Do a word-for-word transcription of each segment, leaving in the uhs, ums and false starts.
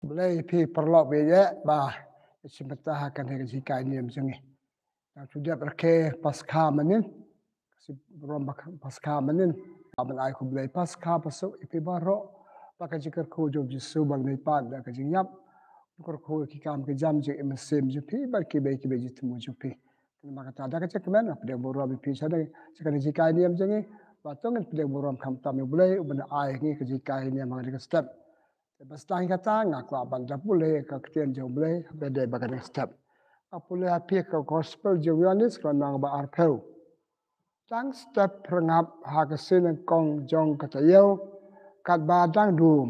Blei phi paralok bad ïa ba shim bynta ha kane ka jinghikai niam jong ngi. Nang shu dep rakhe Paskha mynnin. Ka shu burom Paskha mynnin. Ban ai khublei Paskha Pasuk ïa phi baroh. Ba ka jingkyrkhu jong Jisu ban mih pat da ka jingïap. Kyrkhu ki kam ki jam jingim mynsiem jong phi bad kiwei kiwei jingthmu jong phi. Namar kata da ka jingkmen nga pdiang burom ïa phi sha ka jinghikai niam jong ngi. Ba to ngin pdiang burom khamtam ïa U Blei uban ai ngi ka jinghikai niam ha kane ka step. Te ba sdang kata nga kwah ban da pule ka ktien jong U Blei ha kane ka step. Nga pule ha phi ka gospel jong u Ïoannis ka lynnong ba arphew. Tang step phyrngap ha ka sngi nyngkong jong ka taïew, katba dang dum,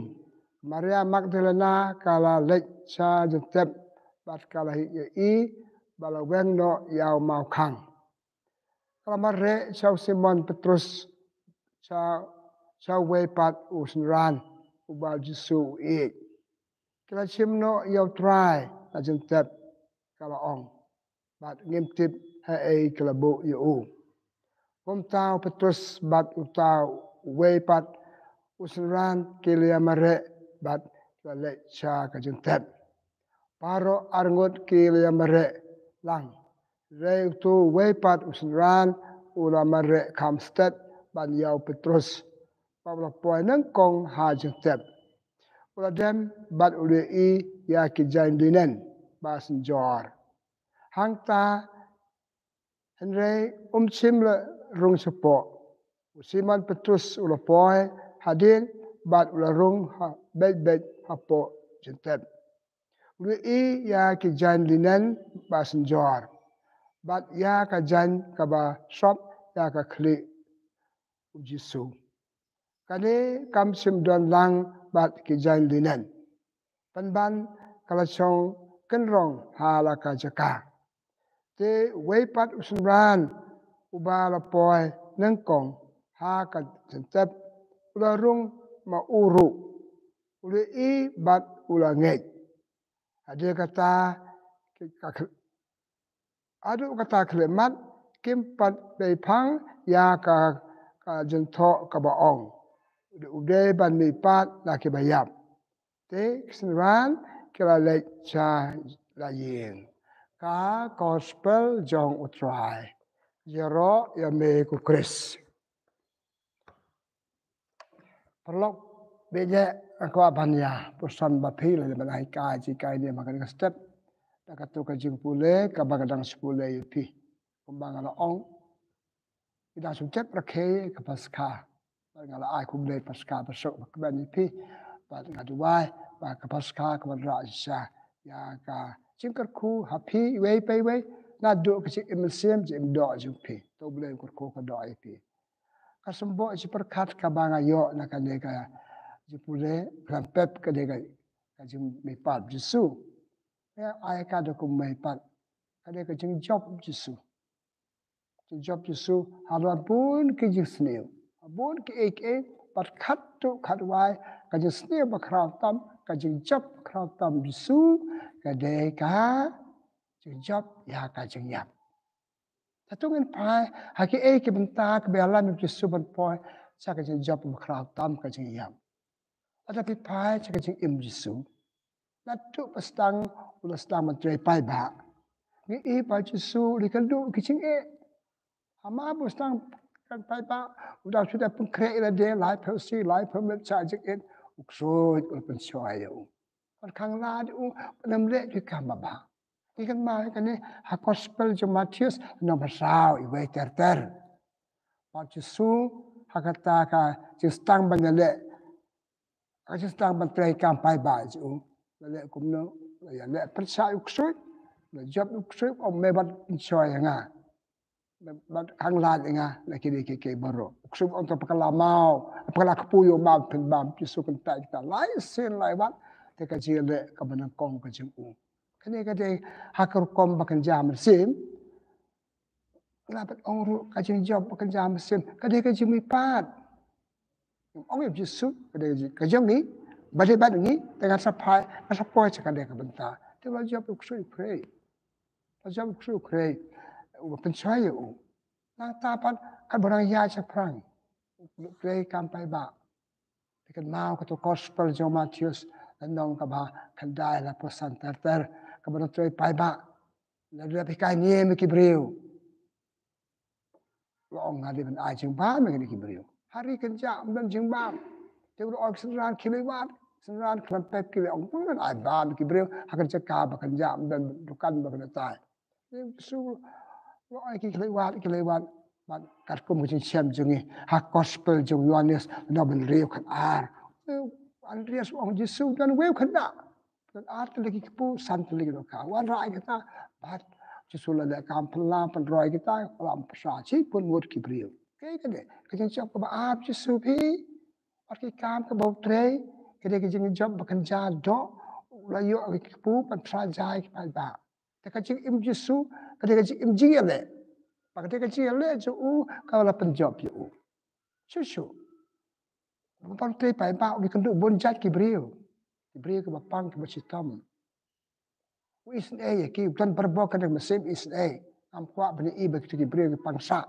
Maria Magdalena ka la leit sha jingtep bad ka la ïohi ba la weng noh ïa u mawkhang. Ka la mareh sha u Simon Petrus, sha, sha uwei pat u synran uba u Jisu u ïeit. Ki la shim noh ïa u Trai na jingtep, ka la ong, bad ngim tip haei ki la buh ïa u. Kumta u Petrus bad uta uwei pat u synran ki la ïa mareh bad ki la leit sha ka jingtep. Baroh arngut ki la ïa mareh lang. Hynrei utu uwei pat u synran u la mareh kham stet ban ïa u Petrus, ba u la poi nyngkong ha jingtep. U la dem bad u la ïohi ïa ki jaiñ linen ba synjor. Hangta hynrei um shym la rung shapoh. U Simon Petrus u la poi hadien bad u la rung ha beit beit hapoh jingtep. U la ïohi ïa ki jaiñ linen ba synjor bad ïa ka jaiñ kaba sop ïa ka khlieh u Jisu. Kane kam shym don lang bad ki jaiñ linen. Pynban ka la shong kynrong ha la ka jaka. Te uwei pat u synran uba la poi nyngkong ha ka jingtep u la rung ma u ruh. U la ïohi bad u la ngeit. Haduh kata ka, ka, haduh kata khlieh mat kim pat peit phang ïa ka, ka jingthoh kaba ong, u dei ban mih pat na kiba ïap. Te ki synran ki la leit sha la ïing. Ka gospel jong u Trai. Ïaroh ïa me ko Khrist. Paralok, bad ïa nga kwah ban ïa pyrshang bad phi lada ban hikai jinghikai niam ha kane ka step. Da kato ka jingpule kaba nga dang shu pule ïa phi. Kumba nga la ong, ngi dang shu jep rakhe ka Paskha. Bad nga la ai khublei Paskha Pasuk ba kmen ïa phi. Bad nga duwai ba ka Paskha ka wanrah shisha ïa ka jingkyrkhu ha phi iwei pa iwei, naduh ka jingim mynsiem, jingim doh jong phi. To U Blei un kyrkhu kyrdoh ïa phi. Ka symboh jingpyrkhat kaba nga ïoh na kane ka jingpule, khlem pep ka dei ka, ka jingmihpat Jisu. Ïa, ai ka da ka mihpat. Ka dei ka jingjop Jisu. Jingjop Jisu ha la bun ki jingsniew. Ha bun kiei kiei, bad khatduh khatwai, ka jingsniew bakhraw tam, ka jingjop bakhraw tam Jisu, ka dei ka jingjop ïa ka jingïap. Te to ngin phai ha kiei ki bynta kiba ïalam ïa u Jisu ban poi sha ka jingjop bakhraw tam ka jingïap. Lada phi phai sha ka jingim Jisu, naduh ba sdang u la sdang ban trei paidbah, ngi i ba u Jisu u la kynduh ki jingeh. Haba u sdang ban paidbah, u dang shu da pynkhreh ïa lade laiphew sngi laiphew miet sha jingit, u ksuid u la pynshoi ïa u. Ban khanglad ïa u ban ym leh ki kam babha. Ngi kynmaw ïa kane ha gospel jong Mathaios lynnong ba saw, iwei ter ter. Ba u Jisu ha kata ka jingsdang ban ïaleh, ka jingsdang ban trei kam paidbah jong u, la leh kumno? La ïaleh pyrshah ïa u ksuid, la jop ïa u ksuid, ong me bad pynshoi ïa nga, bad khanglad ïa nga na kine kiei kiei baroh. U ksuid ong to, pakala maw, pakala kpu ïa u maw pynbam. Jisu kyntait ïa kita lai sien lai wat, te ka jingïaleh kaba nyngkong ka jong u. Kane ka dei ha ka rukom ba kynja mynsiem. Nga la pat ong ruh, ka jingjop ba kynja mynsiem ka dei ka jingmihpat. Ong ïa u Jisu ka dei ka jong ngi, ba dei bad ngi, te ngan sa phai, ngan sa poi sha kane ka bynta. Te u la jop ïa u ksuid u khrei. U la jop ïa u ksuid u khrei. U la pynshoi ïa u. Nangta pat katba u dang ïaid shaphrang, u trei kam paidbah. Phi kynmaw kato gospel jong Mathaios Lynnong kaba khyndai, la phew san ter ter, kaba nongtrei paidbah. La dep hikai niam ïa ki briew. La ong, nga dei ban ai jingbam ïa kine ki briew. Ha ri kynjah ym don jingbam. Te u la ong, synran khie leit wad. Synran khlem pep ki la ong, nga dei ban ai bam ïa ki briew. Ha ka jaka ba kynjah ym don dukan ba kan tai. Te u Jisu u la ong ïa ki, khie leit wad, khie leit wad. Bad katkum ka jingshem jong ngi ha gospel jong u Ïoannis lynnong ba hynriew khatar, u Andreas u ong, Jisu, don wei u khynnah. Don ar tylli ki kpu, san tylli ki dohkha. Wanrah ïa kita. Bad Jisu la leh kam pynlang pynroi ïa kita, la pynshah shiphew ngut ki briew. Kaei kane? Ka jingjop kaba ap Jisu phi. Bad ki kam kaba u trei, ka dei ka jingjop ba kynja doh, u la ïoh ki kpu, pynshah ïa ki paidbah. Te ka jingim Jisu ka dei ka jingim jingïaleh. Bad ka dei ka jingïaleh jong u ka la pynjop ïa u. Shuh shuh. Ba u trei paidbah u kynduh bun jait ki briew. Ki briew kiba pang, kiba shitom. U isynei ïa ki, u don barabor kane ka mynsiem isynei. Ngam kwah ban ïohi ba kito ki briew ki pang sah.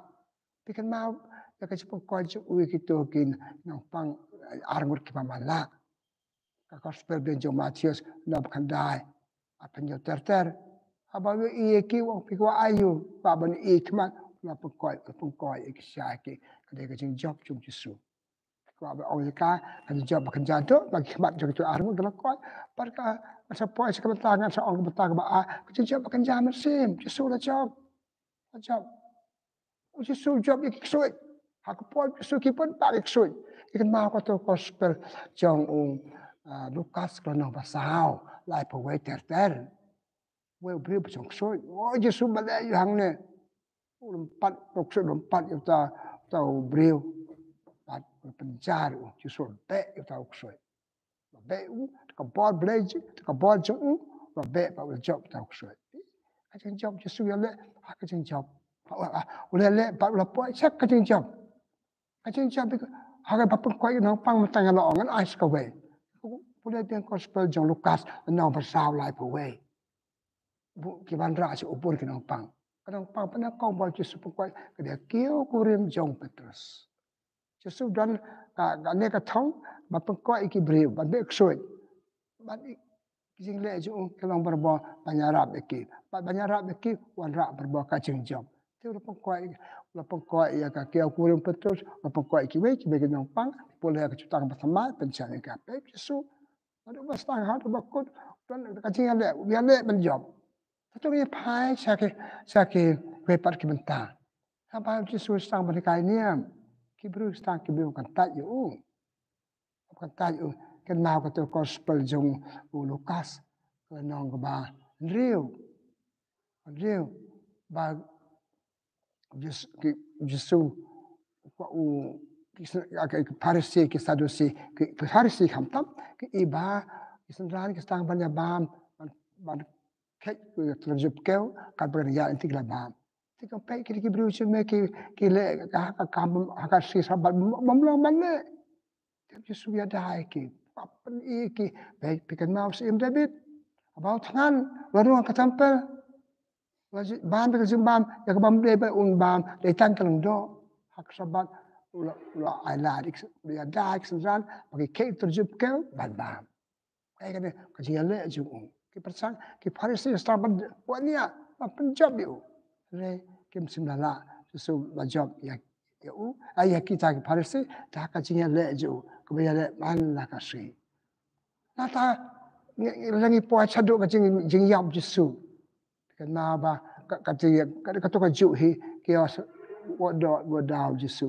Phi kynmaw ïa ka jingpynkhuid jong u ïa kito ki nongpang, eh, ar ngut kiba man la. Ka gospel ba don jong u Mathaios lynnong ba khyndai, arphew hynñiew ter ter. Haba u ïohi ïa ki, u ong, phi kwah aiu? Kwah ban ïohi khmat? U la pynkhuid, u la pynkhuid ïa ki sha ki. Ka dei ka jingjop jong u Jisu. Kwah ban ong ïa ka, ka jingjop ba kynja doh, ba ki khmat jong kito ar ngut ki la khuid. Bad ka, ngan sa poi sha ka bynta, ngan sa ong ka bynta kaba ar, ka jingjop ba kynja mynsiem, Jisu la jop. La jop. U Jisu u jop ïa ki ksuid. Ha ka por Jisu ki bun bah ki ksuid. Phi kynmaw kato ka gospel jong u, ah, Lukas ka lynnong ba saw, laiphew wei ter ter. Wei u briew ba shong ksuid. O Jisu, balei ïa u hangne? U lympat, u ksuid u lympat ïa uta, uta u briew. Bad u pynjar, u Jisu u beh ïa uta u ksuid. Ba beh u, te ka bor Blei jong, te ka bor jong u, ba beh, ba u la jop uta u ksuid. Ka jingjop Jisu ïaleh ha ka jingjop. Ba u la, u la leh, ba u la poi sha ka jingjop. Ka jingjop, ha kaba pynkhuid ïa u nongpang, mynta nga la ong ngan ai sa kawei. Pule biang gospel jong u Lukas lynnong ba saw, laiphew wei. Bun ki wanrah sha u bun ki nongpang. Ka nongpang ba nyngkong ba u Jisu pynkhuid ka dei ha kiew kurim jong u Petrus. Jisu u don ka, kane ka thong ba pynkhuid ïa ki briew ban beh ksuid. Bad ki jingleh jong u ki long barabor ban ïarap ïa ki. Bad ban ïarap ïa ki, wanrah barabor ka jingjop. Te u la pynkhuid, u la pynkhuid ïa ka kiew kurim Petrus, u la pynkhuid ïa kiwei kiwei ki nongpang, pule ha ka jutang ba thymmai, pynshah ïa ka. Peit Jisu, naduh ba sdang haduh ba kut, don ka jingïaleh, u ïaleh ban jop. Te to ngin ïa phai sha ki, sha kiwei pat ki bynta. Haba u Jisu u sdang ban hikai niam, ki briew sdang, ki briew kyntait ïa u. Kyntait ïa u. Kynmaw kato ka gospel jong u Lukas, ka lynnong kaba hynriew. Hynriew. Ba Jis-, ki, Jisu, u, ki, ki, ki Pharisi, ki Sadusi, ki, ki Pharisi khamtam, ki i ba ki synran ki sdang ban ïa bam, ban, ban kheit ki tyngjup kew, katba ki dang ïaid lynti ki la bam. Te ka peit ki, ki briew jong me ki, ki leh ha ka, ka kam, ha ka sngi Sabbath, bym, bym long ban leh. Te u Jisu u ïada ïa ki, u pyni ïa ki, peit, phi kynmaw u Syiem David, haba u thngan, u la rung ha ka templ, u la ju-, bam ïa ka jingbam, ïa kaba ym dei ba un bam, dei tang ka lyngdoh. Ha ka Sabbath, u la, u la ai lad, u la ïada ïa ki synran ba kin kheit ki tyngjup kew ban bam. Kaei kane? Ka jingïaleh jong u. Ki pyrshang, ki Pharisi ki sdang ban wad nia, ban pynjop ïa u. Hynrei kim shym la lah, Jisu u la jop ïa, ïa u, ai ïa kita ki Pharisi, da ka jingïaleh jong u, kaba ïaleh man la ka sngi. Nangta, ngi, ngi, lada ngi poi shaduh ka jing, jingïap Jisu. Kynmaw ba, ka, ka jingïap, ka, kato kajuh hi, ki ïa, wat doh, wat doh Jisu.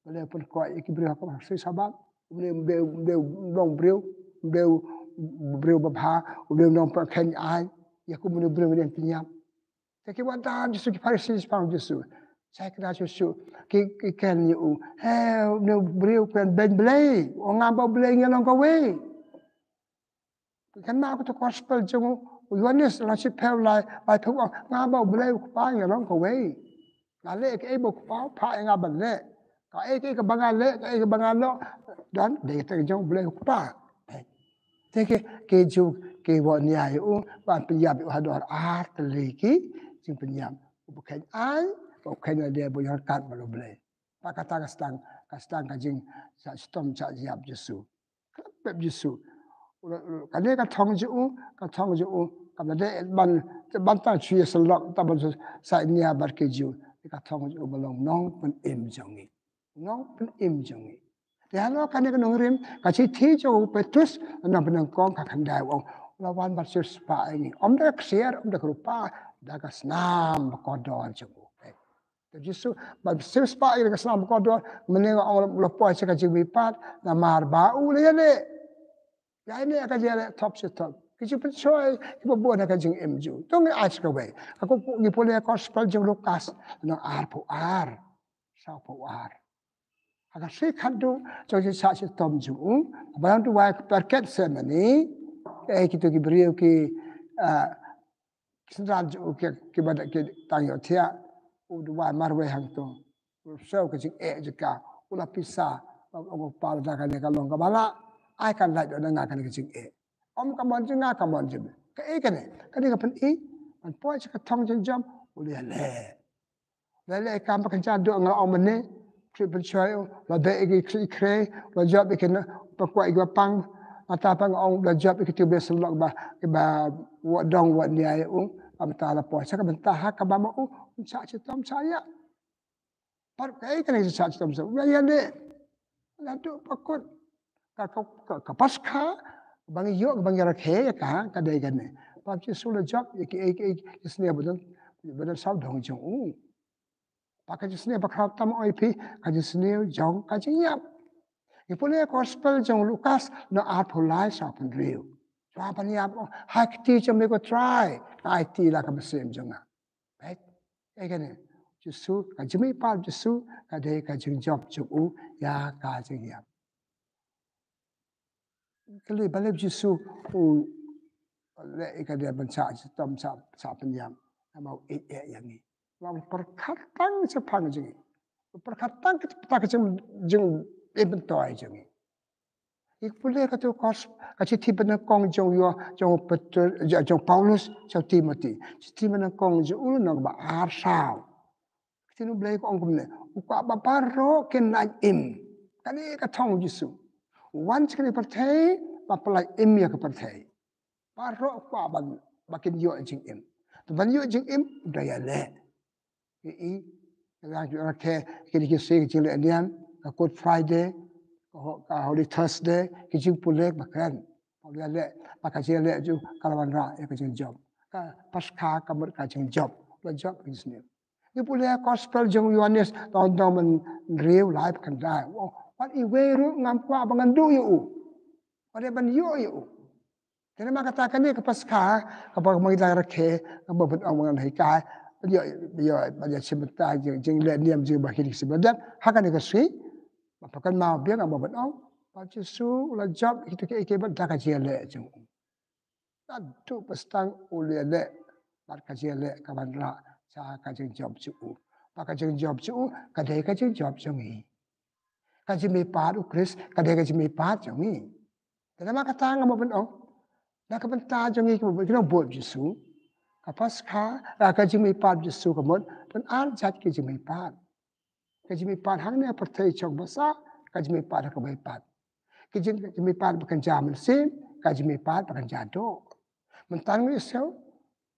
Balei u pynkhuid ïa ki briew ha ka sngi Sabbath? U dei, u dei, u dei u nongbriew, u dei u briew babha, u dei u nongpynkheiñ aiñ, ïa kumno u briew u dei ban pynïap? Te ki wad da Jisu, ki Pharisi ki pang Jisu. Sa ïa kynmaw Jisu, ki, ki kren ïa u. He, u dei u briew u kren beiñ Blei, u ong ngam bad u Blei ngi ïa long kawei. Kynmaw kato ka gospel jong u Ïoannis, lynnong shiphew lai, laiphew, u ong nga bad u Blei u Kpa ngi ïa long kawei. Nga leh kaei ba u Kpa u phah ïa nga ban leh. Kaei kaei kaba nga leh, kaei kaba nga noh, don dei ka jong u Blei u Kpa. Te ki, ki Jiw ki wad nia ïa u, ban pynïap ïa u halor ar tylli ki jingpynïap. U ba kheiñ aiñ, u kheiñ lade, ba ïoh ryngkat bad u Blei. Bad kata ka sdang, ka sdang ka jing, sa shitom sa ïap Jisu. Khlem pep Jisu. Kane ka thong jong u, ka thong jong u, ka ba dei ban, ban tang shu ïa sylok, tang ban shu said nia bad ki Jiw. Ka thong jong u ba long nongpynim jong ngi. Nongpynim jong ngi. Te halor kane ka nongrim, ka shithi jong u Petrus, nongpynim kong ka khyndai u ong. La wan bad siewspah ïa ngi. Ym da ka ksiar, ym da ka rupa, da ka snam ba kordor jong u. Te Jisu, ban siewspah ïa ka snam ba kordor, mynne nga ong la poi sha ka jingmihpat, namar ba u la ïaleh. Ïa ine ka jingïaleh top shi top. Ki jingpynshoi, ki ba bun ha ka jingim jong u. To ngi ai sa kawei. Ka ko ngi pule gospel jong u Lukas, lynnong arphew ar. Sawphew ar. Ha ka sngi khatduh, jong ka jingshah shitom jong u. Ba u duwai ha kper Gethsemane. Eh, kito ki briew ki, ah, ki synran jong u ki, ki ba dei ki tang ïohthiah. U duwai marwei hangto. U siew ka jingeh jong ka. U la pisa. Ba u ong, Kpa, lada kane ka long kaba lah, ai kan lait na nga kane ka jingeh. Ym ka mon jong nga, ka mon jong me. Kaei kane? Kane ka pyni. Ban poi sha ka thong jingjop. U la ïaleh. La leh ïa ka kam ba kynja doh, nga la ong mynne. Khriat pynshoi u, la beh ïa ki khriat khrei, la jop ïa ki na, ba kwah ïa ki ba pang. Nangta pat nga ong la jop ïa kito ba sylok ba, ba wad dong wad nia ïa u. Ba mynta la poi sha ka bynta ha kaba ma u, un shah shitom shah ïa. Pat kaei kane ka shah shitom shah ïa, ïaleh. Naduh ba kut. Ka, ka, ka, ka Paskha, ba ngi ïoh, ba ngi rakhe ïa ka, ka dei kane. Ba u Jisu u la jop ïa ki, ïa ki, ïa ki sniew ba don, ba don sawdong jong u. Ba ka jingsniew bakhraw tam, ong ïa phi, ka jingsniew jong ka jingïap. Ngi pule gospel jong u Lukas, lynnong arphew lai, sawphew hynriew. Shuwa ban ïap, ong, ha kti jong me ko Trai, nga aiti ïa la ka mynsiem jong nga. Peit, eh kane, Jisu, ka jingmihpat Jisu, ka dei ka jingjop jong u ïa ka jingïap. Kylli balei Jisu u leh ïa kane ban shah shitom, shah, shah pynïap. Namar u ïeit ïa ngi. Namar u pyrkhat tang shaphang jong ngi. U pyrkhat tang ka, ka jing, jingim myntoi jong ngi. Ngi pule kato ka, ka shithi banyngkong jong u, jong u Petr-, jong, jong u Paulus sha u Timothy. Shithi banyngkong jong u lynnong ba ar, saw. Ka ktien U Blei ka ong kumne. U kwah ba baroh kin lait im. Kane ka thong Jisu. U wan sha kane ka pyrthei ba pyllait im ïa ka pyrthei. Baroh u kwah ban, ba kin ïoh jingim. Te ban ïoh jingim, u da ïaleh. Ïa i, ïa ki, ïa ki, kine ki sngi ki jingleh niam, ka Good Friday, ka ho-, ka Holy Thursday, ki jingpule ba kren. Ba u ïaleh, ba ka jingïaleh jong u ka la wanrah ïa ka jingjop. Ka Paskha ka mut ka jingjop, la jop ka jingsniew. Ngi pule gospel jong u Ïohannes, lynnong, lynnong hynriew, lai bad khyndai. Wat iwei ruh ngam kwah ba ngan duh ïa u. Wat ban ïoh ïa u. Te namar kata kane ka Paskha, kaba ma ngi la rakhe, kaba ban ong, ba ngan hikai. Ïoh, ïoh, ba ïa shim bynta jing, jingleh niam jong ngi ba kine ki sngi ba la dep. Ha kane ka sngi, ba pynban ma biang, kaba ban ong, ba u Jisu u la jop ïa kito kiei kiei bad da ka jingïaleh jong u. Naduh ba sdang u la ïaleh, bad ka jingïaleh ka wanrah sha ka jingjop jong u. Bad ka jingjop jong u ka dei ka jingjop jong ngi. Ka jingmihpat u Khrist ka dei ka jingmihpat jong ngi. Te namar kata nga mut ban ong, na ka bynta jong ngi kiba bud, ki nongbud Jisu, ka Paskha, ka, ka jingmihpat Jisu ka mut, don ar jait ki jingmihpat. Ka jingmihpat hangne ha pyrthei shong basa, ka jingmihpat ha kaba mihpat. Ka jing, ka jingmihpat ba kynja mynsiem, ka jingmihpat ba kynja doh. Mynta ngi ïohsngew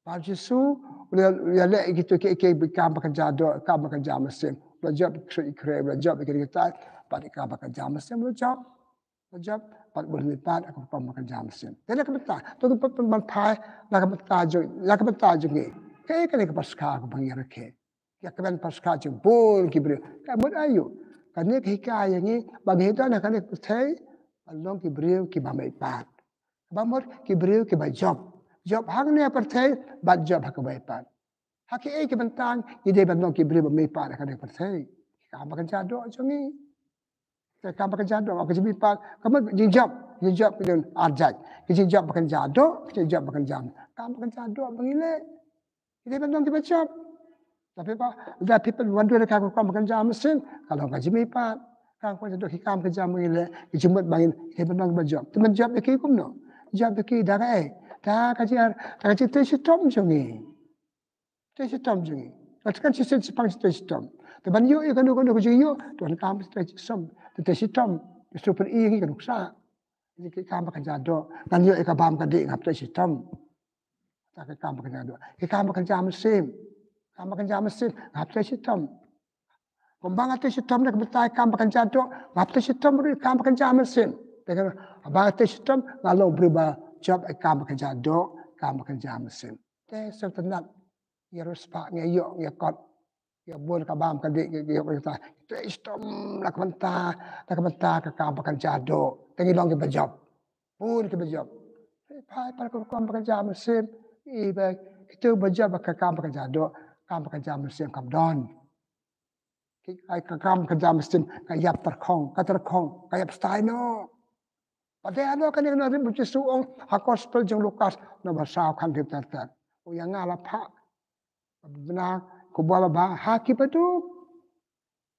ba u Jisu u la, u la leh ïa kito kiei kiei, kam ba kynja doh, kam ba kynja mynsiem. U la jop ïa ki khreh, u la jop ïa ki kynta, bad ïa ka ba kynja mynsiem u la jop. U la jop, bad u la mihpat ha ka rukom ba kynja mynsiem. Te na ka bynta, to ngi pyn, pyn, pynphai na ka bynta jong, na ka bynta jong ngi. Kaei kane ka Paskha kaba ngi rakhe? Ïa ka ban Paskha jong bun ki briew. Ka mut aïu? Kane ka hikai ïa ngi ba ngi don ha kane ka pyrthei ban long ki briew kiba mihpat. Ba mut ki briew kiba jop. Jop hangne ha pyrthei bad jop ha kaba mihpat. Ha kiei ki bynta ngi dei ban long ki briew ba mihpat ha kane ka pyrthei? Ka ba kynja doh jong ngi. Te kam ba kynja doh, ka jingmihpat, ka mut jingjop, jingjop ka don ar jait. Ka jingjop ba kynja doh, ka jingjop ba kynja, kam ba kynja doh ba ngi leh. Ngi dei ban long kiba jop. Lada phi, lada phi pynwandur ïa ka kam ba kynja mynsiem, ka long ka jingmihpat. Kam ba kynja doh ki kam kynja ba ngi leh, ka jingmut ba ngi dei ban long kiba jop. Te ban jop ïa ki kumno? Jop ïa ki da kaei? Da ka jing, da ka jingtrei shitom jong ngi. Trei shitom jong ngi. Ka kan shisien shiphang trei shitom. Te ban ïoh ïa kano kano ka jingïoh, to kan kam trei shitom. Te trei shitom, shu pyni ïa ngi ka nuksa. Ki kam ba kynja doh. Ngan ïoh ïa ka bam ka dih, nga hap trei shitom. Kata ki kam ba kynja doh. Ki kam ba kynja mynsiem. Kam ba kynja mynsiem, nga hap trei shitom. Kumba nga trei shitom na ka bynta ki kam ba kynja doh, nga hap trei shitom ruh ïa ki kam ba kynja mynsiem. Te kaba nga trei shitom, nga long briew ba jop ïa ki kam ba kynja doh, kam ba kynja mynsiem. Te sngewtynnat, ngi riewspah, ngi ïoh, ngi kot, ngi bun ka bam ka dih, ngi ïoh, ngi ta, trei shitom na ka bynta, na ka bynta ka kam ba kynja doh. Te ngi long kiba jop. Bun kiba jop. Phai, phai para ka kam ba kynja mynsiem. Iba, kito ba jop ka kam ba kynja doh, kam ba kynja mynsiem kam don. Ki, ai, ka kam ka kynja mynsiem ka ïap tyrkhong, ka tyrkhong, ka ïap stai noh. Pat de hano kane, kane ruh ba U Jisu u ong ha Gospel jong u Lukas, na ba saw khan dip ter ter. U ong ïa nga la phah, bna, khubor babha ha ki baduk.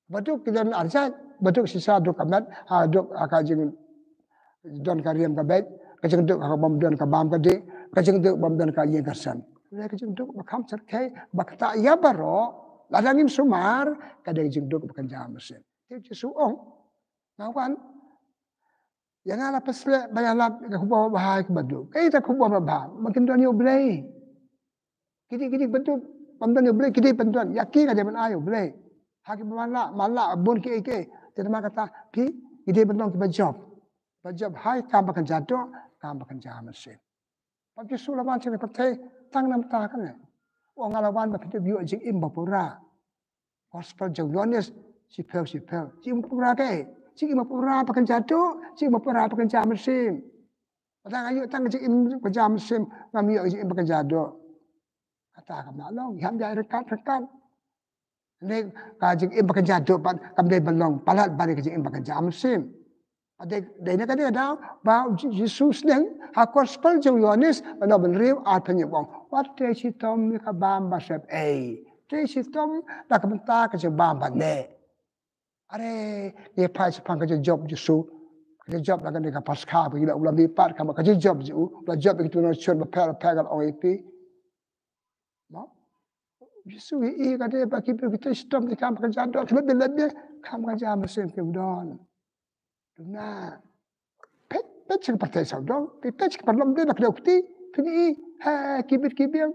Baduk ki don arjat, baduk shisha duk ka met, ha duk ha ka jing don ka riam ka beit, ka jingduk ha ka bym don ka bam ka dih, ka jingduk bym don ka ïing ka sem. Ka jingduk ba kham syrkhei, ba ktah ïa baroh, lada ngim sumar, ka dei ka jingduk ba kynja mynsiem. Te U Jisu u ong, nga wan, ïa nga la pynsleh ba ïalap ïa ka khubor babha ïa ki baduk. Kaei ka khubor babha? Ba kin don ïa U Blei. Ki dei, ki dei ban don, ban don ïa U Blei, ki dei ban don. Ïa ki ka dei ban ai ïa U Blei. Ha ki ba man la, man la bun kiei kiei. Te namar kata phi, ki dei ban long kiba jop. Ba jop ha ki kam ba kynja doh, kam ba kynja mynsiem. Bad U Jisu u la wan sha kane ka pyrthei tang namar kata kane. U ong nga la wan ba phin ïoh jingim ba pura. Gospel jong u Ïoannis, shiphew shiphew. Jingim ba pura kaei? Jingim ba pura ba kynja doh, jingim ba pura ba kynja mynsiem. Lada nga ïoh tang jingim ba kynja mynsiem, ngam ïoh jingim ba kynja doh. Kata kam lah long, ïa hap ïa ryngkat ryngkat. Ne ka jingim ba kynja doh pat kam dei ban long palat bad ka jingim ba kynja mynsiem. Dei, dei na kane ka daw ba U Ji-, Jisu u sneng ha Gospel jong u Ïoannis, lynnong ba hynriew, arphew hynñiew, u ong, wat trei shitom ïa ka bam ba sep ei. Trei shitom na ka bynta ka jingbam ba neh. Are, ngi phai shaphang ka jingjop Jisu. Ka jingjop na kane ka Paskha ba ngi la, u la mihpat, ka, ka jingjop jong u, u la jop ïa ki nongshun bapher bapher, ka la ong ïa phi. Mo? Jisu i, i ka dei ba ki briew ki trei shitom, ki kam ka kynja doh, ki leh beiñ leh beiñ, kam ka kynja mynsiem kim don. Duna. Peit, peit sha ka pyrthei sawdong, peit, peit sha ka paralok, dei ba ki dei u kti, phin i, ha, ki bit ki biang,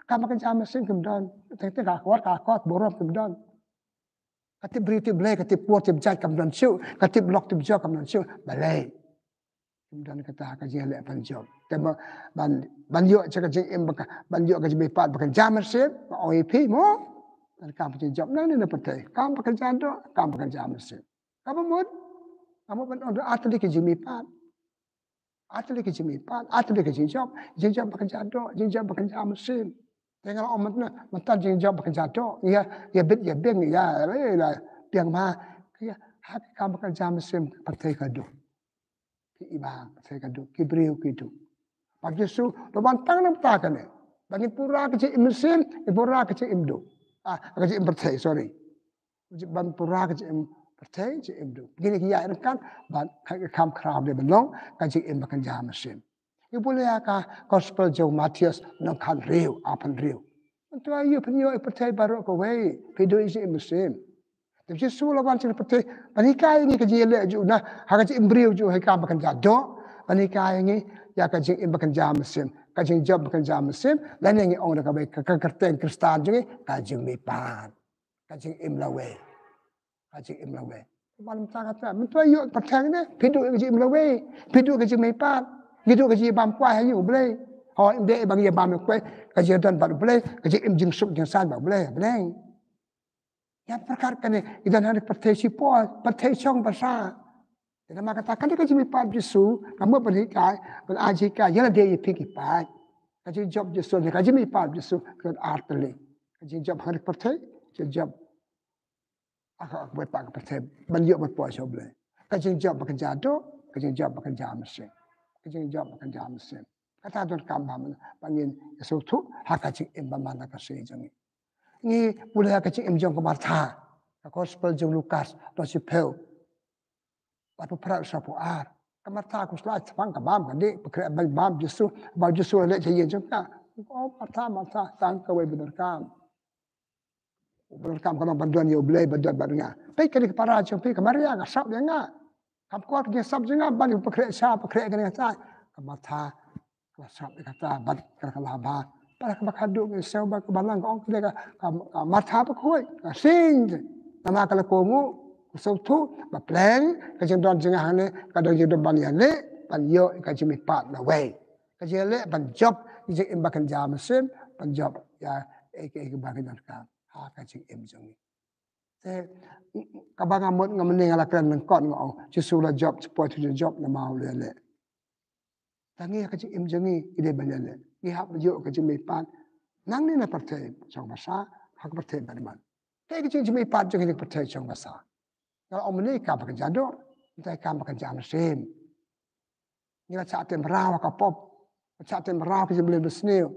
kam ka kynja mynsiem kim don. Teng teng ka kot, ka kot burom kim don. Ka tip briew tip Blei, ka tip por tip jait kam don shuh, ka tip lok tip jor kam don shuh. Balei? Kim don kata ka jingïaleh ban jop. Te ma ban, ban ïoh sha ka jingim ba ka, ban ïoh ka jingmihpat ba kynja mynsiem, nga ong ïa phi mo. Tang kam ka jingjop nangne na pyrthei. Kam ba kynja doh, kam ba kynja mynsiem. Kaba mut, nga mut ban ong artylli ki jingmihpat. Artylli ki jingmihpat, artylli ki jingjop, jingjop ba kynja doh, jingjop ba kynja mynsiem. Te nga la ong mynta, mynta jingjop ba kynja doh, ïa, ïa bit ïa biang, ïa, ïa, ïa, biang ma, ïa, ha ka kam ba kynja mynsiem, pyrthei ka duk. Ki i ba, pyrthei ka duk, ki briew ki duk. Bad Jisu, u la wan tang namar kata kane. Ba ngin pura ka jingim mynsiem, ngin pura ka jingim duk. Ah, ka jingim pyrthei, sorry. Ban pura ka jingim pyrthei, jingim duk. Kine ki ïaid ryngkat, ban, ka, ka kam khraw dei ban long, ka jingim ba kynja mynsiem. Ngi pule ïa ka Gospel jong u Mathaios, lynnong khathynriew, arphew hynriew. Mynta ïa phi ïoh ïa pyrthei baroh kawei, phi duh ïa ka jingim mynsiem. Te Jisu u la wan sha kane ka pyrthei, ban hikai ïa ngi ka jingïaleh jong u na, ha ka jingim briew jong u ha ka kam ba kynja doh, ban hikai ïa ngi, ïa ka jingim ba kynja mynsiem, ka jingjop ba kynja mynsiem, lane ngi ong da kawei ka, ka kyrteng Khristan jong ngi, ka jingmihpat. Ka jingim lawei. Ka jingim lawei. Ban mynta kata, mynta ïoh pyrthei ne, phi duh ka jingim lawei, phi duh ka jingmihpat, ngi duh ka jingbam kwai ha ïing U Blei. Ho, ym dei ba ngi ïa bam ïa kwai, ka jingdon bad U Blei, ka jingim jingsuk jingsaiñ bad U Blei, bneng. Ïa pyrkhat kane, ngi don ha kane ka pyrthei shipor, pyrthei shong basa. Te namar kata kane ka jingmihpat Jisu, ka mut ban hikai, ban ai jinghikai ïa lade ïa phi ki paid. Ka jingjop Jisu ne ka jingmihpat Jisu, ka don artylli. Ka jingjop ha kane ka pyrthei, jingjop ha ka, ha kawei pat ka pyrthei, ban ïoh ban poi sha U Blei. Ka jingjop ba kynja doh, ka jingjop ba kynja mynsiem. Ka jingjop ba kynja mynsiem. Kata donkam ba ngin, ba ngin ïa sngewthuh ha ka jingim ba man la ka sngi jong ngi. Ngi pule ha ka jingim jong ka Martha. Ka Gospel jong u Lukas, lynnong shiphew. Arphew phra, sawphew ar. Ka Martha khuslai shaphang ka bam ka dih, pynkhreh ban bam Jisu, ba Jisu u leit sha ïing jong ka. O Martha, Martha, tang kawei ba donkam. Ba donkam ka long ban don ïa U Blei, ban don bad nga. Peit kane ka para jong phi, ka Maria ka sap ïa nga. Kam kwah ka jingsap jingngam ban pynkhreh sha pynkhreh kane kata. Ka Martha ka la sap ïa kata bad ka la bha. Bad kaba khadduh ngi sngew ba ka Balang ka ong ka, ka, ka Martha ba khuid ka sing. Namar ka la kohnguh, ka sngewthuh ba pleng ka jingdon jingngam hangne ka don jingdon ban ïaleh ban ïoh ïa ka jingmihpat na wei. Ka jingïaleh ban jop ïa ka jingim ba kynja mynsiem, ban jop ïa kaei kaei ba ka donkam ha ka jingim jong ngi. Te kaba nga mut nga mynne nga la kren lyngkot nga ong Jisu la jop, jop, jop namar u la ïaleh. Tang ngi ha ka jingim jong ngi ngi dei ban ïaleh. Ngi hap ïoh ka jingmihpat nangne na pyrthei jong basa ha ka pyrthei ba dei ban. Kaei ka jingmihpat jong ngi na pyrthei jong basa? Nga la ong mynne ka ba kynja doh, mynta ka ba kynja mynsiem. Ngi la shah tei mraw ha ka pop. Shah tei mraw ha ka jingmlien basniew.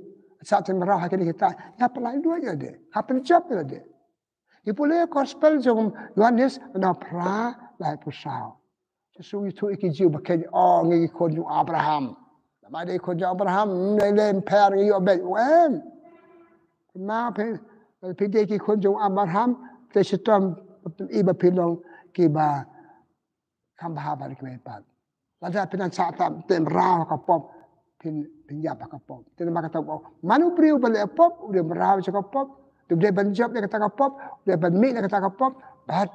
Shah tei mraw ha kine kita. Ngi hap pynlait duh ïa lade. Hap pynjop ïa lade. Ngi pule gospel jong Ïoannis lynnong phra, laiphew saw. Jisu u ïathuh ïa ki Jiw ba kheiñ, o ngi ki khun jong Abraham. Namar dei khun jong Abraham, ym lei lei ym pher ngi ïoh beit, em. Kumno phi, phi dei ki khun jong Abraham, te shitom i ba phi long kiba kham bha bad kiba pat. Lada phi nang shah tei mraw ha ka pop, phin, phin ïap ha ka pop. Te namar kata u ong, man u briew ba leh pop, u dei mraw jong ka pop, u dei ban jop ïa kata ka pop, u dei ban mih na kata ka pop, bad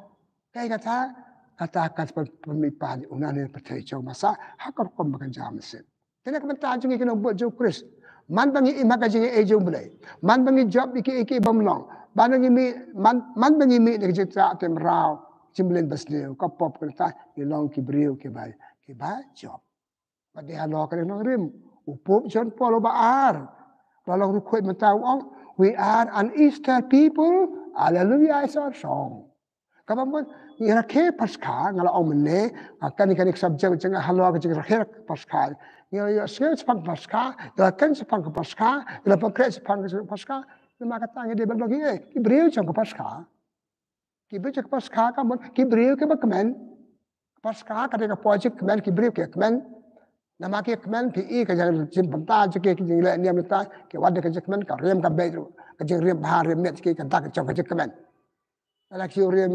kaei kata, kata ka pynmihpat ïa u nangne na pyrthei jong basa ha ka rukom ba kynja mynsiem. Te na ka bynta jong ngi ki nongbud jong u Khrist, man ba ngi im ha ka jingaiei jong u Blei, man ba ngi jop ïa kiei kiei bym long, man ba ngi mih, man, man ba ngi mih na ka jingshah tei mraw, jingmlien basniew, ka pop, kata ngi long ki briew kiba, kiba jop. Bad dei halor kane ka nongrim u Pope John Paul uba ar, ba long ruh khuid mynta u ong, "We are an Easter people, Alleluia is our song." Kaba mut ngi rakhe Paskha, nga la ong mynne, nga kane kane ka subject jong nga halor ka jingrakhe Paskha. Ngi la ïohsngew shaphang Paskha, ngi la kren shaphang ka Paskha, ngi la pynkhreh shaphang ka Paskha. Namar kata ngi dei ban long ki, eh, ki briew jong ka Paskha. Ki briew jong ka Paskha ka mut ki briew kiba kmen. Paskha ka dei ka por jingkmen, ki briew ki kmen. Namar ki kmen phi i ka jingïasyllok bynta jong ki, ki jingleh niam bynta, ki wad da ka jingkmen, ka riam ka beit ruh, ka jingriam bha riam miet jong ki ka dak jong ka jingkmen. Lada ki riam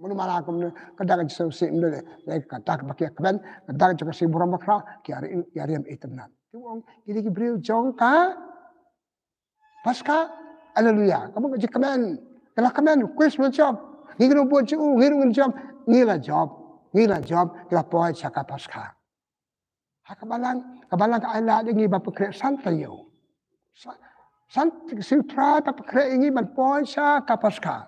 mano mano kumne ka dak jong ka jingsngewsih, ka dak ba ki kmen, ka dak jong ka sngi burom bakhraw, ki riam, ki riam itynnad. Te u ong ki dei ki briew jong ka Paskha, Alleluia. Ka mut ka jingkmen. Ki la kmen, Khrist u la jop. Ngi ruh bun jong u, ngi ruh ngin jop. Ngi la jop. Ngi la jop, ngi la poi sha ka Paskha. Ha ka balang, ka balang ka ai lad ïa ngi ban pynkhreh san taïew. Sa-, san, ki siu Trai ba pynkhreh ïa ngi ban poi sha ka Paskha.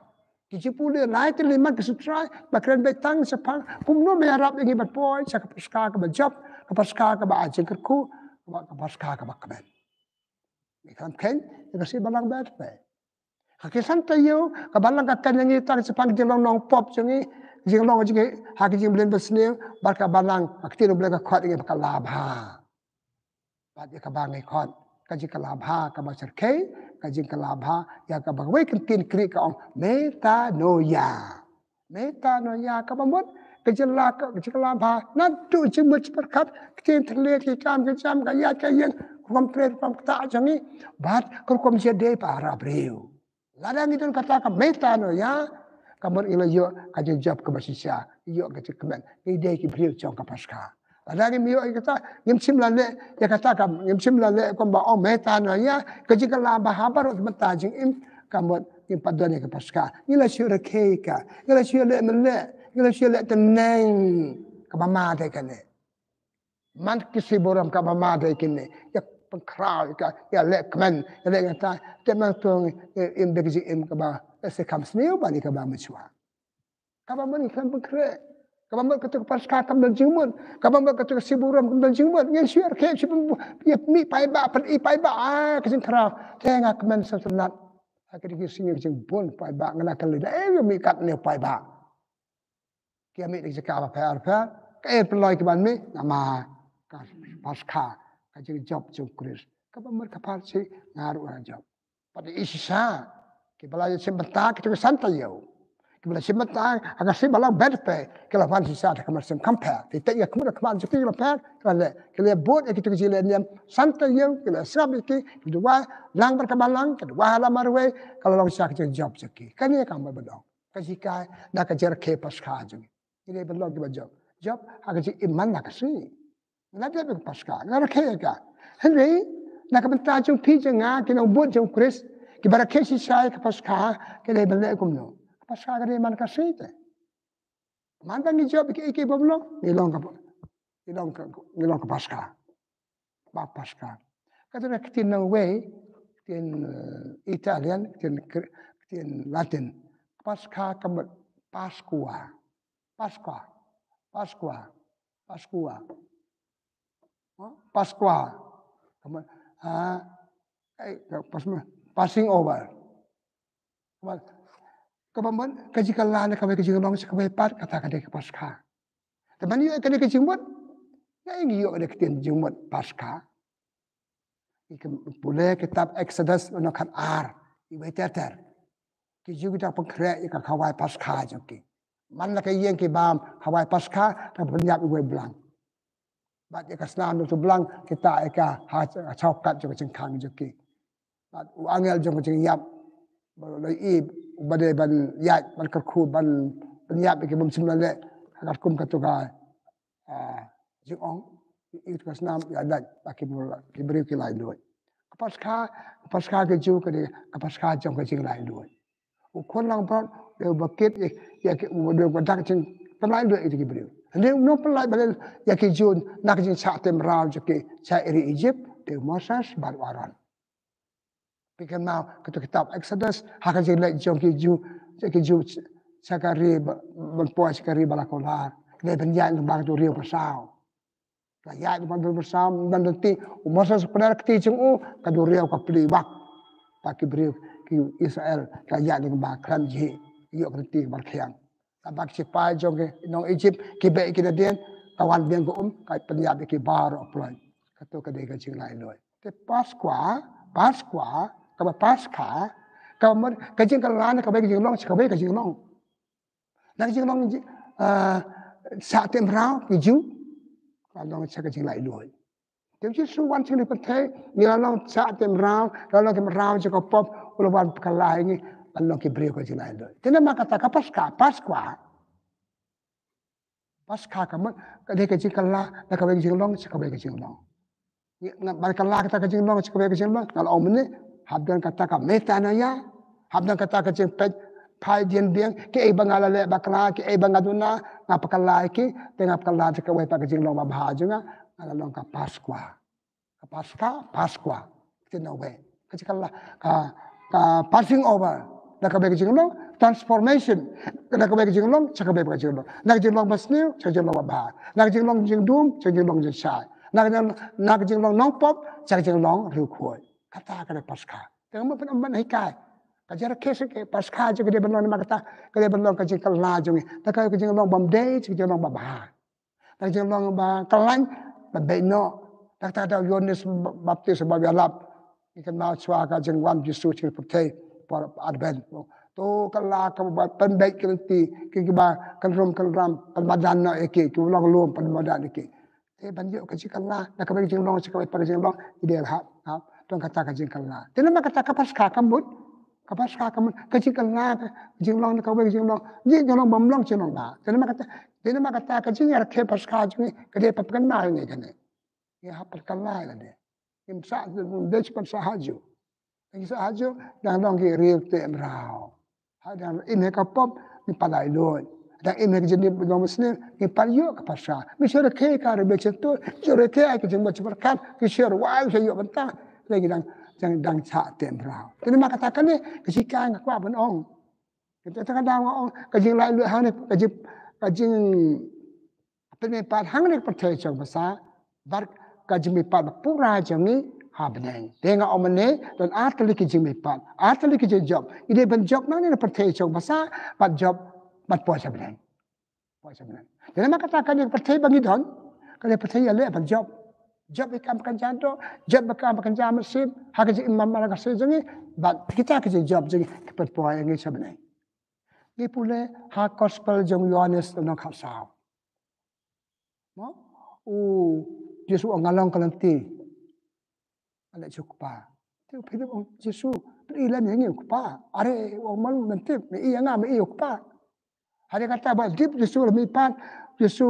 Ki jingpule lai tylli man ki siu Trai ba kren beit tang shaphang kumno ban ïarap ïa ngi ban poi sha ka Paskha kaba jop, ka Paskha kaba ai jingkyrkhu, kaba, ka Paskha kaba kmen. Ngi khlem kheiñ ïa ka sngi Balang Baptist. Ha ki san taïew ka balang ka kren ïa ngi tang shaphang ka jinglong nongpop jong ngi, jinglong jong ngi ha ka jingmlien basniew, bad ka balang, ka ktien u Blei ka khot ïa ngi ba ka la bha. Bad ïa kaba ngi khot ka jingkylla bha kaba shyrkhei, ka jingkylla bha ïa kaba kawei ka ktien Greek ka ong metanoia. Metanoia kaba mut ka jingla, ka jingla bha naduh jingmut jingpyrkhat, ka ktien thylliej, ki kam ki jam, ka ïaid ka ïeng, rukom trei rukom ktah jong ngi, bad ka rukom jingïadei para briew. Lada ngi don kata ka metanoia, ka mut ngi la ïoh ka jingjop kaba shisha, ngi ïoh ka jingkmen, ngi dei ki briew jong ka Paskha. Lada ngim ïoh ïa kata, ngim shym la leh ïa kata, ka, ngim shym la leh kumba ong metanoia, ka jingkylla bha baroh mynta jingim, ka mut ngim pat don ïa ka Paskha. Ngi la shu rakhe ïa ka, ngi la shu leh mynleh, ngi la shu leh tneng, kaba ma dei kane. Man ki sngi burom kaba ma dei kine, ïa pynkhraw ïa ka, ïa leh kmen, ïa leh kata, te man tang, eh, im da ka jingim kaba, eh, se kham sniew ban ïa kaba mynshuwa. Kaba mut ngi khlem pynkhreh. Kaba mut kata ka Paskha kam don jingmut. Kaba mut kata ka sngi burom kam don jingmut. Ngin shu rakhe shu pyn-, ïa mih paidbah, pyn-i paidbah, ah, ka jingkhraw. Te nga kmen sngewtynnat. Ha kine ki sngi ka jingbun paidbah nga la kylli da, eh, ïa mih katne paidbah. Ki ïa mih da ka jaka bapher bapher. Kaei pynlong ki ban mih, namar ka Paskha, ka jingjop jong u Khrist. Kaba mut ka Pharisi, nga ruh nga jop. Pat i shisha, kiba la shim bynta kito ki san taïew. Kiba la shim bynta ha ka sngi Balang Baptist, ki la wan shisha da ka mynsiem kham pher. Ki teh ïa ka mut ka khmat jong ki la pher, ki la leh, ki la bud ïa kito ki jingleh niam san taïew, ki la sngap ïa ki, ki duwai lang bad ka balang, ki duwai ha la marwei, ka la long shisha ka jingjop jong ki. Kane ka mut ba dang ka jinghikai na ka jingrakhe Paskha jong ngi. Ki dei ban long kiba jop. Jop ha ka jingim man la ka sngi. Nga dep ïa ka Paskha, nga rakhe ïa ka. Hynrei na ka bynta jong phi jong nga ki nongbud jong u Khrist, kiba rakhe shisha ïa ka Paskha, ki dei ban leh kumno? Ka Paskha ka dei man ka sngi te. Man ba ngi jop ïa kiei kiei ba bym long, ngi long ka, ngi long ka, ngi long ka Paskha. Ba Paskha. Kata ka ktien nongwei, ktien, eh, Italian, ktien Gr-, ktien Latin. Paskha ka mut Pascua. Pascua. Pascua. Pascua. Ha? Pascua. Ka mut, ah, eh, ka pas-, passing over. Kaba, kaba mut ka jingkylla na kawei ka jinglong sha kawei pat, kata ka dei ka Paskha. Te ban ïoh ïa kane ka jingmut, ïa ngi ïoh ïa ka ktien jingmut Paskha. Ïa ka pule kitab Exodus lynnong khatar, iwei ter ter. Ki Jiw ki da pynkhreh ïa ka khawai Paskha jong ki. Man la ka ïing ki bam khawai Paskha, ka pynïap iwei blang. Bad ïa ka snam jong utu u blang ki tah ïa ka ha, ha shawkat jong ka jingkhang jong ki. Bad u angel jong ka jingïap ba la ïohi, uba dei ban ïaid, ban kyrkhu, ban pynïap ïa ki bym shym la leh, ha katkum katu ka, ah, jingong, ïa utu ka snam, ïa lait ba ki briew, ki briew ki laitluid. Ka Paskha, ka Paskha ka Jiw ka dei ka Paskha jong ka jinglaitluid. U khun langbrot u dei uba kit ïa, ïa ki, u dei uba dak jingpynlait ïa ki briew. Hynrei uno u pynlait balei ïa ki Jiw na ka jingshah teh mraw jong ki sha ri Egypt, dei u Moses bad u Aaron. Phi kynmaw katu ka kitab Exodus, ha ka jingleit jong ki Jiw, jong ki Jiw sha ka ri ba, ban poi sha ka ri ba la kular. Dei ban ïaid lyngba katu ka riew basaw. La ïaid lyngba katu ka riew basaw, ban lynti, u Moses u kner kti jong u, katu ka riew ka plie wak. Bad ki briew ki Israel, la ïaid lyngba khlem jhieh, ïoh ka lynti kaba rkhiang. Bad ki shipai jong ki nong Egypt, ki beh ki nadien, ka wan biang ka um, ka pynïap ïa ki baroh pynlong. Katu ka dei ka jinglaitluid. Te Paskha, Paskha, kaba Paskha, kaba mut ka jingkylla na kawei ka jinglong sha kawei ka jinglong. Na ka jinglong ji-, ah, shah teh mraw ki Jiw, ka long sha ka jinglaitluid. Te u Jisu u wan sha kane ka pyrthei, ngi la long shah teh mraw, la long ki mraw jong ka pop, u la wan pynkylla ïa ngi ban long ki briew ka jinglaitluid. Te namar kata ka Paskha, Paskha. Paskha ka mut ka dei ka jingkylla na kawei ka jinglong sha kawei ka jinglong. Ngi, nga, ban kylla kata ka jinglong sha kawei ka jinglong, nga la ong mynne, hap don kata ka metanoia, hap don kata ka jingpeit phai dien biang, kiei ba nga la leh bakla, kiei ba nga duna, nga pynkylla ïa ki, te nga pynkylla sha kawei pat ka jinglong babha jong nga, nga la long ka Paskha. Ka Paskha, Paskha. Ktien nongwei. Ka jingkylla, ka, ka passing over. Na kawei ka jinglong, transformation. Na kawei ka jinglong sha kawei ka jinglong. Na ka jinglong basniew sha ka jinglong babha. Na ka jinglong jingdum sha ka jinglong jingshai. Na ka jing-, na ka jinglong nongpop sha ka jinglong riewkhuid. Kata ka dei Paskha. Te nga mut pynban hikai. Ka jingrakhe sha ka Paskha jong ka dei ban long namar kata, ka dei ban long ka jingkylla jong ngi. Na kawei ka jinglong bym dei sha ka jinglong babha. Na ka jinglong ba kyllain, ba beit noh. Te kata ka daw u Ïoannis Baptis uba ïalap. Ngi kynmaw shuwa ka jingwan u Jisu sha kane ka pyrthei por Advent. To kylla kaba pynbeit ki lynti, ki, kiba kynrum kynram, pynmadan noh ïa ki, kiba long lum pynmadan ïa ki. Te ban ïoh ka jingkylla na kawei ka jinglong sha kawei pat ka jinglong, i dei hap, hap don kata ka jingkylla. Te namar kata ka Paskha ka mut, ka Paskha ka mut ka jingkylla ka jinglong na kawei ka jinglong. Ngi jinglong bym long jinglong ba. Te namar kata, te namar kata ka jingrakhe Paskha jong ngi ka dei ban pynkynmaw ïa ngi kane. Ngi hap ban kylla ïa lade. Ngim sah, ngim dei shu ban sah hajuh. Ngi sah hajuh, dang long ki riew teh mraw. Ha dang im ha ka pop, ngi pat laitluid. Dang im ha ka jingdum ba long basniew, ngi pat ïoh ka Paskha. Ngi shu rakhe ka riewblei shyntur, ngi shu rakhe ka jingmut jingpyrkhat, ngi shu rwai, ngi shu ïoh bynta. Lei ngi dang, dang, dang shah teh mraw. Te namar kata kane, ka shikai nga kwah ban ong. Kata ka daw nga ong, ka jinglaitluid hangne, ka jing, ka jing pynmihpat hangne ka pyrthei jong basa, bad ka jingmihpat ba pura jong ngi ha bneng. Te nga ong mynne, don ar tylli ki jingmihpat, ar tylli ki jingjop. I dei ban jop nangne na pyrthei jong basa, bad jop, bad poi sha bneng. Poi sha bneng. Te namar kata kane ka pyrthei ba ngi don, kane ka pyrthei ïaleh ban jop. Jop ïa ka kam ba kynja doh, jop ïa ka kam ba kynja mynsiem, ha ka jingim man la ka sngi jong ngi, bad kita ki jingjop jong ngi, ki pynpoi ïa ngi sha bneng. Ngi pule ha Gospel jong u Ïoannis lynnong khatsaw. Mo? U Jisu u ong nga long ka lynti. Nga leit sha u Kpa. Te u Philip u ong Jisu, phi leit lem ïa ngi u Kpa. Are u ong ma lei lynti, me i ïa nga, me i u Kpa. Hynrei kata ba dep Jisu la mihpat, Jisu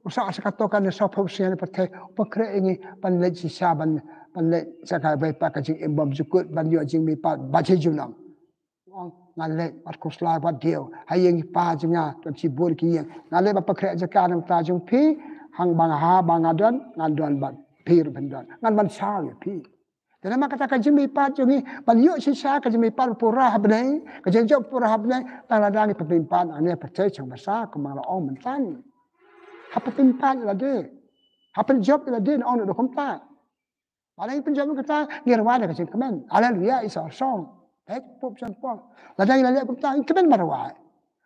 u sah sa katto katne sawphew sien pyrthei, u pynkhreh ïa ngi ban leit shisha, ban, ban leit sha kawei pat ka jingim bymjukut, ban ïoh jingmihpat ba shi junom. U ong, ngan leit bad khuslai bad diew ha ïing i Pa jong nga, don shibun ki ïing. Ngan leit ban pynkhreh jaka na ka bynta jong phi, hangba nga ha, ba nga don, ngan don bad phi ruh phin don. Ngan ban shaw ïa phi. Te namar kata ka jingmihpat jong ngi ban ïoh shisha ka jingmihpat pura ha bneng, ka jingjop pura ha bneng, tang lada ngi pynmihpat hangne pyrthei shong basa, kumba la ong mynta. Ha pynmihpat ïa lade, ha pynjop ïa lade, ngi ong da kumta. Lada ngi pynjop ïa kata, ngi rwai da ka jingkmen. Haleluya, Isa u song. Peit, pup jan pong. Lada ngi la leh kumta, ngi kmen ban rwai.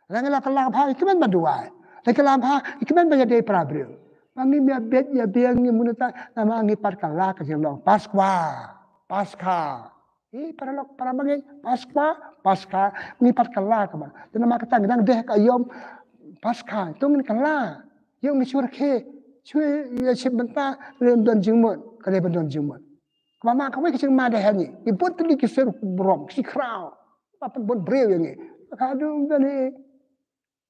Lada ngi la kylla bha, ngi kmen ban duwai. Lada ngi kylla bha, ngi kmen ban ïadei para briew. Ba ngim ïa bit ïa biang, ngim mut ïa ta, namar ngi pat kylla ka jinglong Paskwa. Paskha. Ï, para lok, para bangeit, Paskwa, Paskha, ngi pat kylla kaba. Te namar kata ngi dang dei ha ka aïom Paskha, to ngin kylla. Ïoh ngi shu rakhe, shu ïa shim bynta, lada don jingmut, ka dei ban don jingmut. Kaba ma kawei ka jingma dei ha ngi. Ngi bun tylli ki sir burom, ki khraw. Ba pynbun briew ïa ngi. Ka dei ban ïa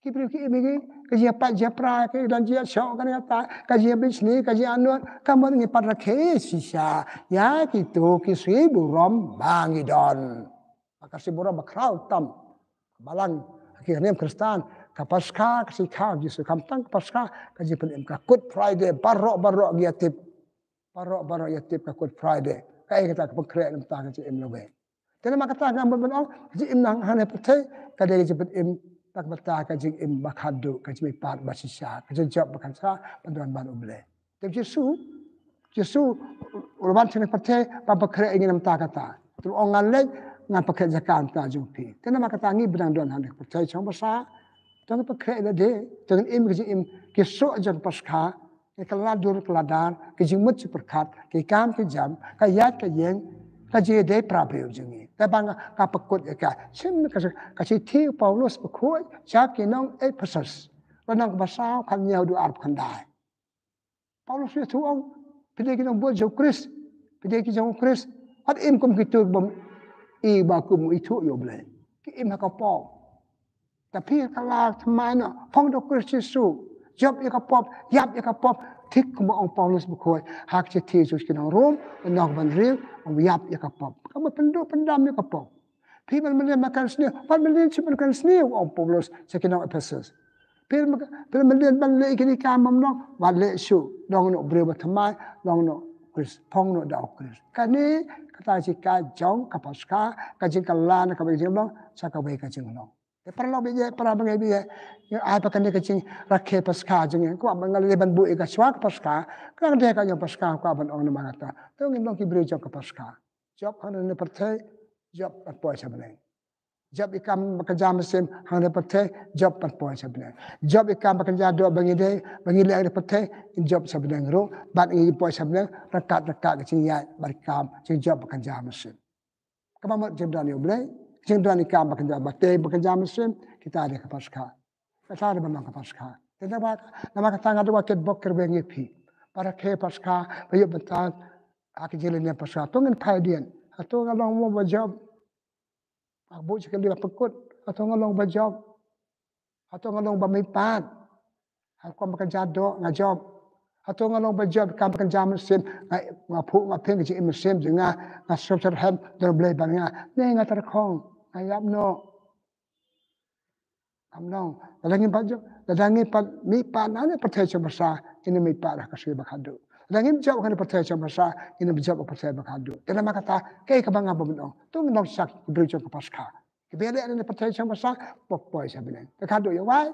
ki briew ki im ïa ngi, ka jingïapait jingïapra, ka don jingïashoh, ka don jingïatai, ka jingïabishni, ka jingïanud, ka mut ngi pat rakhe shisha ïa kito ki sir burom ba ngi don. Ka sir burom ba khraw tam. Balang ki niam Khristan, ka Paskha, ka sir khaw Jisu, khamtam ka Paskha, ka jingpynim, ka Good Friday, baroh baroh ngi ïatip. Baroh baroh ïatip ka Good Friday. Kaei kata ka pynkhreh na ka bynta ka jingim lawei. Te namar kata nga mut ban ong, ka jingim na hangne pyrthei, ka dei ka jingpynim, na ka bynta ka jingim ba khadduh, ka jingmihpat ba shisha, ka jingjop ba kynsa, ban don bad U Blei. Te Jisu, Jisu, u la wan sha kane ka pyrthei, ban pynkhreh ïa ngi na ka bynta kata. Te u ong ngan leit, ngan pynkhreh jaka na ka bynta jong phi. Te namar kata ngi ba dang don hangne ka pyrthei shong basa, to ngin pynkhreh ïa lade, to ngin im ka jingim, ki soh jong ka Paskha, ki kylla dur kylla dar, ki jingmut jingpyrkhat, ki kam ki jam, ka ïaid ka ïeng, ka jingïadei para briew jong ngi. Te ba nga, nga pynkut ïa ka. Shim ka, ka shithi u Paulus bakhuid sha ki nong Ephesus. Lynnong kaba saw, khathynñiew haduh arphew khyndai. Paulus u ïathuh u ong, phi dei ki nongbud jong u Khrist, phi dei ki jong u Khrist. Wat im kum kito ki bym i ba kum ithuh ïa U Blei. Ki im ha ka pop. Te phi kylla thymmai noh, phong da u Khrist Jisu. Jop ïa ka pop, ïap ïa ka pop. Thik kumba ong Paulus bakhuid ha ka shithi sha ki nong Rom, lynnong kaba hynriew, ong ïap ïa ka pop. Kaba pynduh pyndam ïa ka pop. Phi ban mlien ban kren sniew, wat mlien shuh ban kren sniew, ong Paulus sha ki nong Ephesus. Phi ban, phi ban mlien ban leh kine ki kam bymnong, wat leh shuh, long noh u briew ba thymmai, long noh u Khrist, phong noh da u Khrist. Kane, kata ka jingkha jong ka Paskha, ka jingkylla na kawei ka jinglong sha kawei ka jinglong. Te para lok baieit, para bangeit baieit, ngi ai ba kane ka jingrakhe Paskha jong ngi, kwah ban nga lei ban buh ïa ka shuwa ka Paskha, ka dang dei ka jong Paskha, kwah ban ong namar kata. To ngin long ki briew jong ka Paskha. Jop hangne pyrthei, jop ban poi sha bneng. Jop ïa kam ba kynja mynsiem hangne pyrthei, jop ban poi sha bneng. Jop ïa kam ba kynja doh ba ngi dei, ba ngi leh hangne pyrthei, jop sha bneng ruh, bad ngi poi sha bneng, ryngkat ryngkat ka jingïaid bad kam, jingjop ba kynja mynsiem. Kaba mut jingdon ïa U Blei, jingdon ïa kam ba kynja, ba tei ba kynja mynsiem, kita dei ka Paskha. Kata dei ba long ka Paskha. Te namar, namar kata nga duwai kitbok kitrwiang ïa phi. Ba rakhe Paskha, ba ïoh bynta ha ka jingleh Paskha. To ngin phai dien. Hato nga long mo ba jop. Ba buh shi kali ba pynkut. Hato nga long ba jop. Hato nga long ba mihpat. Ha ka kam ba kynja doh nga jop. Hato nga long ba jop kam ba kynja mynsiem, nga, nga phuh nga phieng ka jingim mynsiem jong nga, nga sngewsarhem da U Blei bad nga. Ne nga tyrkhong, nga ïap noh. Kam long. Lada ngim pat jop, lada ngim pat mihpat hangne pyrthei shong basa, ngin ym mihpat ha ka sngi ba khatduh. Lada ngim jop hangne pyrthei shong basa, ngin ym jop ha pyrthei ba khatduh. Te namar kata, kaei kaba nga ba mynta ong, to ngin long sha ki briew jong ka Paskha. Kiba ïaleh hangne pyrthei shong basa, pop poi sha bneng. Te khatduh ïa wai.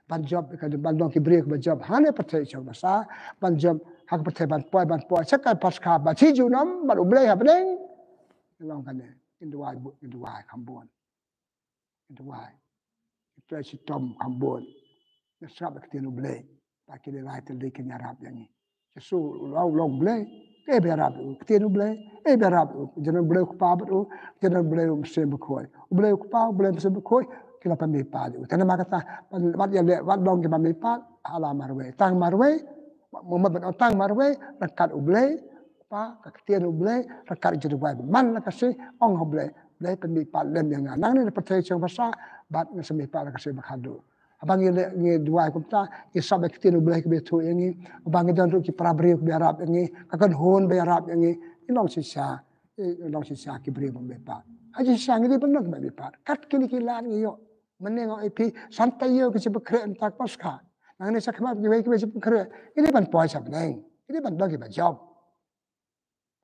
Ban jop, ka ban long ki briew kiba jop hangne pyrthei shong basa, ban jop ha ka pyrthei ban poi, ban poi sha ka Paskha, ban shi junom bad U Blei ha bneng. Long kane, ngin duwai bun, ngin duwai kham bun. Ngin duwai. Ngin trei shitom kham bun. Ngin sngap ïa ka ktien U Blei. Ba ki lai tylli kin ïarap ïa ngi. Jisu u long, u long Blei. Kaei ba ïarap ïa u? Ktien U Blei. Kaei ba ïarap ïa u? Ktien U Blei u Kpa bad u. Ktien U Blei u Mynsiem Bakhuid. U Blei u Kpa, U Blei u Mynsiem Bakhuid. Ki la pynmihpat ïa u. Te namar kata, wat ïaleh, wat long kiba mihpat, ha la marwei. Tang marwei, mo mo ban ong tang marwei, ryngkat U Blei, Kpa, ka ktien U Blei, ryngkat ka jingduwai. Man la ka sngi, ong ha U Blei, Blei pynmihpat lem ïa nga. Nangne na pyrthei shong basa, bad ngan sa mihpat ha ka sngi ba khatduh. Haba ngi leh, ngi duwai kumta, ngi sop ïa ka ktien U Blei kaba ïathuh ïa ngi, haba ngi don ruh ki para briew kiba ïarap ïa ngi, ka kynhun ba ïarap ïa ngi, ngi long shisha, ngi long shisha ki briew ba mihpat. Ha shisha ngi dei ban long ba mihpat. Kat kine ki lad ngi ïoh. Mynne nga ong ïa phi, san taïew ki jingpynkhreh mynta ka Paskha. Nangne shakhmat kiwei kiwei jingpynkhreh. Ngi dei ban poi sha bneng. Ngi dei ban long kiba jop.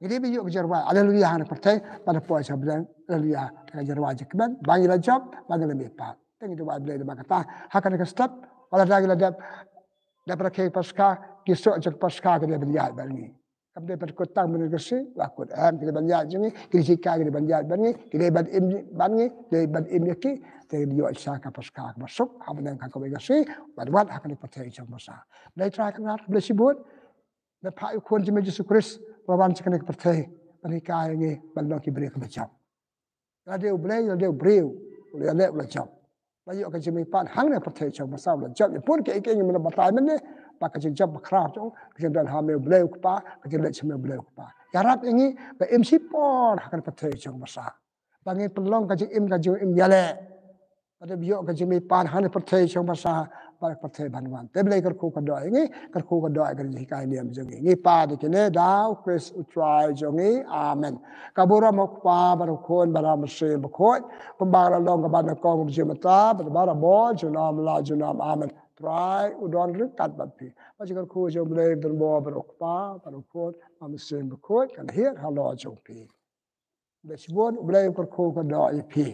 Ngi dei ban ïoh ka jingrwai. Haleluya, ha kane ka pyrthei, ban poi sha bneng. Haleluya, ka jingrwai jingkmen, ba ngi la jop, ba ngi la mihpat. Te ngi duwai Blei namar kata, ha kane ka step, wat la da ngi la dep, dep rakhe Paskha, ki soh jong Paskha ki dei ban ïaid bad ngi. Kam dei ban kut tang mynne ka sngi, la kut em, ki dei ban ïaid jong ngi, ki jinghikai ki dei ban ïaid bad ngi, ki dei ban im bad ngi, ki dei ban im ïa ki, te ngi ïoh sha ka Paskha kaba suk, ha bneng ha kawei ka sngi, bad wat ha kane ka pyrthei jong Paskha. Blei Trai Kynrad, Blei shibun, ba phah ïa u Khun jong me Jisu Khrist, ba wan sha kane ka pyrthei, ban hikai ïa ngi, ban long ki briew kiba jop. La dei u Blei, la dei u briew, u la leh, u la jop. La ïoh ka jingmihpat hangne ha pyrthei jong Paskha, u la jop. Ïa pun kiei kiei ngi mano batai mynne, ba ka jingjop bakhraw jong, ka jingdon ha me u Blei u Kpa, ka jingleit sha me u Blei u Kpa. Ïarap ïa ngi, ba im shipor ha kane ka pyrthei jong Paskha. Ba ngin pynlong ka jingim, ka jingim ïaleh. Ba dei ïoh ka jingmihpat hangne ha pyrthei jong Paskha, bad ka pyrthei ban wan. Te Blei kyrkhu kyrdoh ïa ngi, kyrkhu kyrdoh ïa ka jinghikai niam jong ngi. Ngi pan ïa kine da u Khrist u Trai jong ngi. Amen. Ka burom u Kpa bad u Khun bad u Mynsiem Bakhuid, kumba la long kaba nyngkong, mynta bad barabor, junom la junom. Amen. Trai u don ryngkat bad phi. Ba ka jingkyrkhu jong u Blei ba donbor bad u Kpa bad u Khun bad u Mynsiem Bakhuid kan hiar halor jong phi. Blei shibun, u Blei u kyrkhu kyrdoh ïa phi.